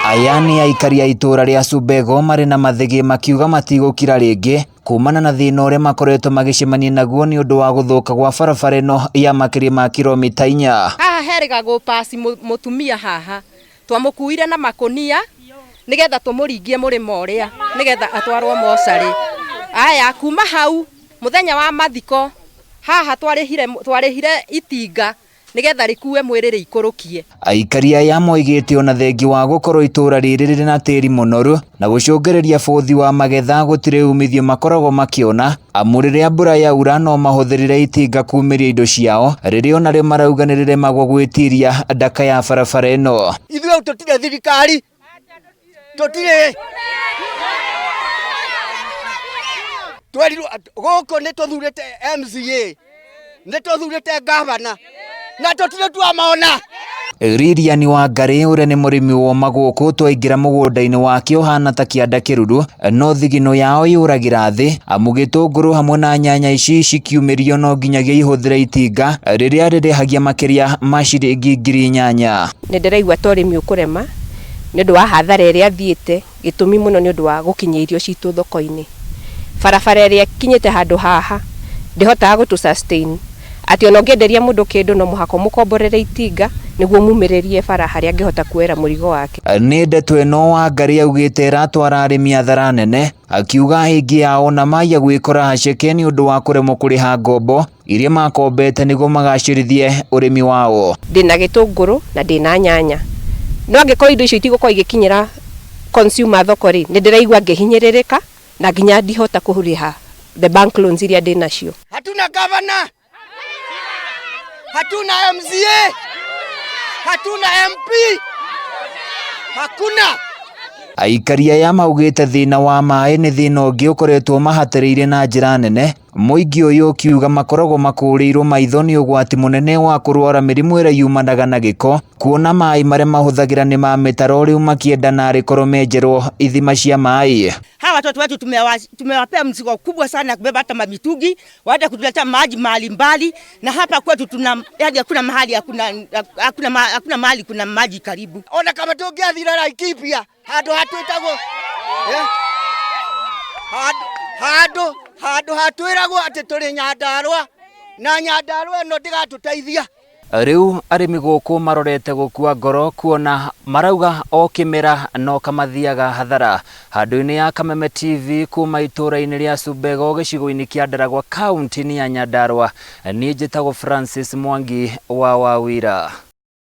Aya nĩ aikari a itũũra rĩa Subego marĩ na mathĩgĩ makiuga matigũkira rĩngĩ kumana na thĩna ũrĩa makoretwo magĩcemania naguo nĩ ũndũ wa gũthũka gwa barabara ĩno ya makĩria ma kilomita 4. Haha herĩga gũpasi mũtumia haha twamũkuire na makũnia nĩgetha tũmũringie mũrĩmo ũrĩa nĩgetha atwarwo mocarĩ. Aya kuma hau mũthenya wa mathiko haha twarĩhire itinga nĩgetha rĩkue mwĩrĩ rĩikũrũkie. Aikari aya moigĩte ona thengi wa gũkorwo itũũra rĩrĩ rĩrĩ na tĩri mũnoru na gũcũngĩrĩria bũthi wa magetha gũtirĩ umithio makoragwo makĩona amu rĩrĩa mbura yaura no mahũthĩrire itinga kumĩria indo ciao rĩrĩa onarĩo marauga nĩ rĩremagwo gwĩtiria ndaka ya barabara ĩno. Ithuĩ tũtirĩ thirikari, tũtirĩ twerirwo gũkũ nĩ tũthurĩte MCA, nĩ tũthurĩte gavana na tũtirĩ twamona. Lilian Wangari ũrĩa nĩ mũrĩmi woma gũkũ twaingĩra mũgũnda-inĩ wake ũhana ta kĩanda kĩruru no thigino yao yũragĩra thĩ amu gĩtũngũrũ hamwe na nyanya ici cikiumĩrio no nginyagia ihũthĩre itinga rĩrĩa rĩrĩhagia makĩria ma ciringi 8,000. Nĩ ndĩraigua ta ũrĩmi ũkũrema nĩ ũndũ wa hathara ĩrĩa thiĩte gĩtũmi mũno nĩ ũndũ wa gũkinyia irio citũ thoko-inĩ. Barabara ĩrĩa ĩkinyĩte handũ haha ndĩhotaga gũtũ sustain atĩ ona ũngĩenderia mũndũ kĩndũ no mũhaka ũmũkomborere itinga nĩguo mumĩrĩrie bara harĩa angĩhota kuoera mũrigo wake. Nĩ ndeto ĩno Wangari augĩte ĩratwara arĩmi hathara nene akiuga ĩngĩ yao na maiya gwĩkora haceke nĩ ũndũ wa kũremwo kũrĩha ngombo iria makombete nĩguo magacĩrithie ũrĩmi wao. Ndĩna gĩtũngũrũ na ndĩna nyanya no angĩkorwo indo icio itigũkorwo igĩkinyĩra consumer thoko rĩ nĩ ndĩraigua ngĩhinyĩrĩrĩka na nginya ndihota kũrĩha the bank loans iria ndĩnacio. Hatuna gavana, hatuna MCA, hatuna MP, hakuna. Aikari aya maugĩte thĩna wa maĩ nĩ thĩna ũngĩ ũkoretwo mahatĩrĩire na njĩra nene mũingĩ ũyũ ũkiuga makoragwo makũrĩirwo maitho nĩ ũgwati mũnene wa kũrwara mĩrimũ ĩrĩa yumanaga na gĩko kuona maĩ marĩa mahũthagĩra nĩ ma mĩtaro rĩu makĩenda narĩ korwo menjerwo ithima cia maĩ. Hawa watoto wetu tumewapea mzigo kubwa sana ya kubeba hata mamitungi, waende kutuletea maji mahali mbali, na hapa kwetu tuna yaani hakuna mahali, hakuna mahali kuna maji karibu. Ona kama tũngĩathire Laikipia handũ hatwĩtagwo handũ hatwĩragwo atĩ tũrĩ Nyandarũa na Nyandarũa ĩno ndĩgatũteithia. Rĩu arĩmi gũkũ marorete gũkua ngoro kuona marauga o kĩmera no kamathiaga hathara. Handũ-inĩ ya Kameme TV kuma itũũra-inĩ rĩa Subego gĩcigo-inĩ kĩa Ndaragwa kaunti-inĩ ya Nyandarũa, niĩ njĩtagwo Francis Mwangi wa Wawira.